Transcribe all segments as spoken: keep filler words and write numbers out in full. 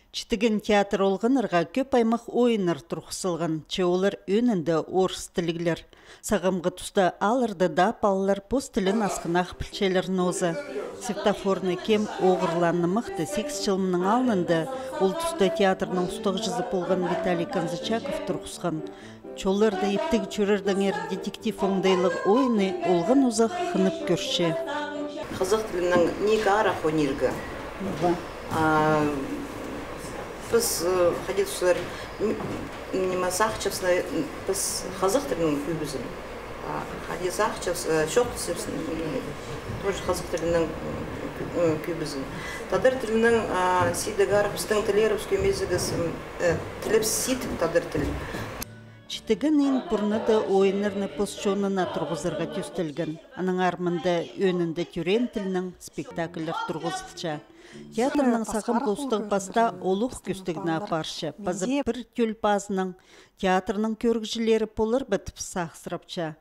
Читіген театр олғаннарға кӧп аймах ойыннар турғыс салған, че олар ӧӧнінде орыс тіліглер. Сағамғы туста аларда даа палалар пос тілін асхынах пілчелер нооза. Светофорный кем оғырлаан нымахты сигіс чыл мының алнында ол туста театрның устағҷызы полған Виталий Канзычаков турғысхан. Чолларда иптіг чӧрердеңер детектив оңдайлығ ойыны олған узах хынып кӧрче. Хызых тілінең ниик арах ойнирға. А, піс, э, хайди тузар, м, ниме сағынчабыс, м, піс хызых тілінең кӧбізін. А, хайди сағынчабыс, э, чоохтасчабыс, м, тоже хызых тілінең, м, кӧ-, м, кӧбізін. Тадар тілінең, а, сидік арах пістің тіллерібіс кӧмезігіс, м, э, тілібіс сидік тадар тіл. Читіген иин пурнада ойыннарны пос чонына турғызарға тӧстелген. Аннаңар мында ӧӧнінде тӧреен тілнең спектакльлер турғызылча. Театрның сағамғы устағ пастаа олох кӧстігні апарча. Паза пір тӧл пазынаң театрның кӧрігҷілері полар ба тіп сағыссырапча.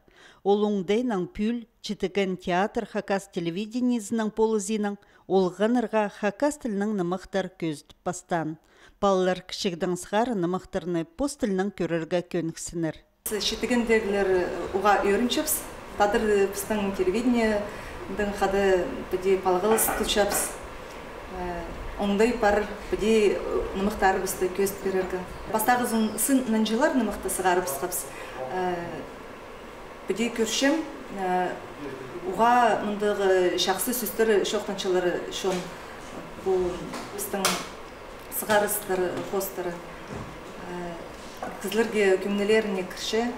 Ол оңдайнаң пӱӱл Читіген театр хакас телевидениезінің полызиинаң олғаннарға хакас тілінең нымахтар кӧзідіп пастаан. Палалар кічігдең сығара нымахтарны пос тілінең кӧрерге кӧніксінер. Читігендегілер уғаа ӧрінчебіс. Тадар пістің телевидениенең хада піди палғалыс тутчабыс. Э, оңдай пар піди нымахтарыбысты кӧзіт пирерге. Пастағызын сын нанҷылар нымахты сығарыбысхабыс. Э, Піди кӧрчем, э, уғаа мындағ чахсы сӧстер чоохтанчалар чон, пу пістің сығарыстар, хоостар. Э, кізілерге кӧңнілеріне кірче.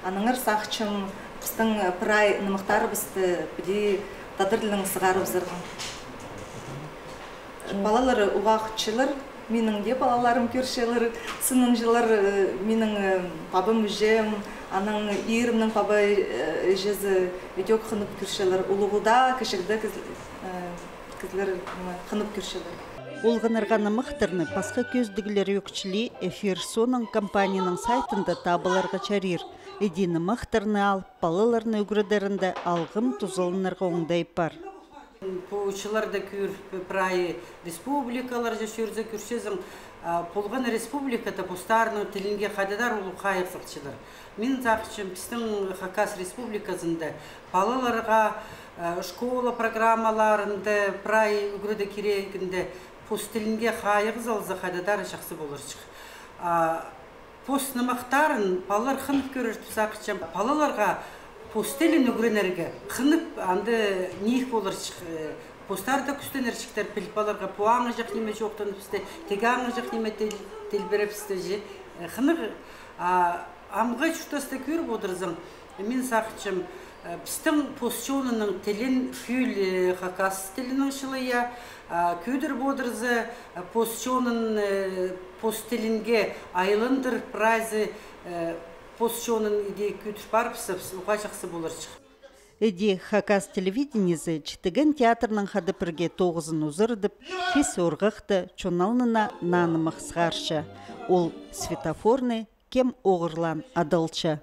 Аннаңар сағынчам, пістің прай нымахтарыбысты піди тадар тілінең сығарыбызарға. Палалар уғаа хынчалар, минің дее палаларым кӧрчелер, сынанчалар, э, минің, э, пабам, іҷем, анаң иирімнің паба, э, іҷезі, ідӧк хынып кӧрчелер, улуғ даа, кічіг дее кіз-, э, кізілер, м, хынып кӧрчелер. Олғаннарға нымахтарны пасха кӧзідіглер ӧк чіли «Эфир» соонаң компанияның сайтында таап аларға чарир. Іди нымахтарны алып, палаларны ӱгредерінде алғым тузаланарға оңдай пар. Пу чылларда кӧр, прай республикаларҷа чӧрзе кӧрчезің, а, полған республикада постарының тілінге хайдағ-да улуғ хайығ салчалар. Мин сағынчам, пістің Хакас Республиказында палаларға, а, школа программаларында, прай ӱгредіг кирегінде пос тілінге хайығ салза, хайдағ-да чахсы поларҷых. А, Пос нымахтарын палалар хынып кӧрер тіп сағынчам. Палаларға пос тілін ӱгренерге хынып, анда ниик поларҷых, э, постар даа кӱстенерҷіктер, піліп аларға, пу аңҷах ниме чоохтаныпча, тігі аңҷах ниме тел-, телбірепче, э, хынығ, а, амғы чуртаста кӧріп одырзаң, мин сағынчам, э, пістің пос чонының тілін пӱӱл, э, хакас тілінең чылыйа, а, кӧдіріп одырза, э, пос чонын, э, пос тілінге айландырып, прайзы, э, пос чонын іди кӧдір парыбысса, уғаа чахсы поларҷых. Іди хакас телевидениезі Читіген театрнаң хада пірге тоғызын узарадып, пис орғахты чон алнына наа нымах сығарча. Ол «Светофорный кем оғырлаан» адалча.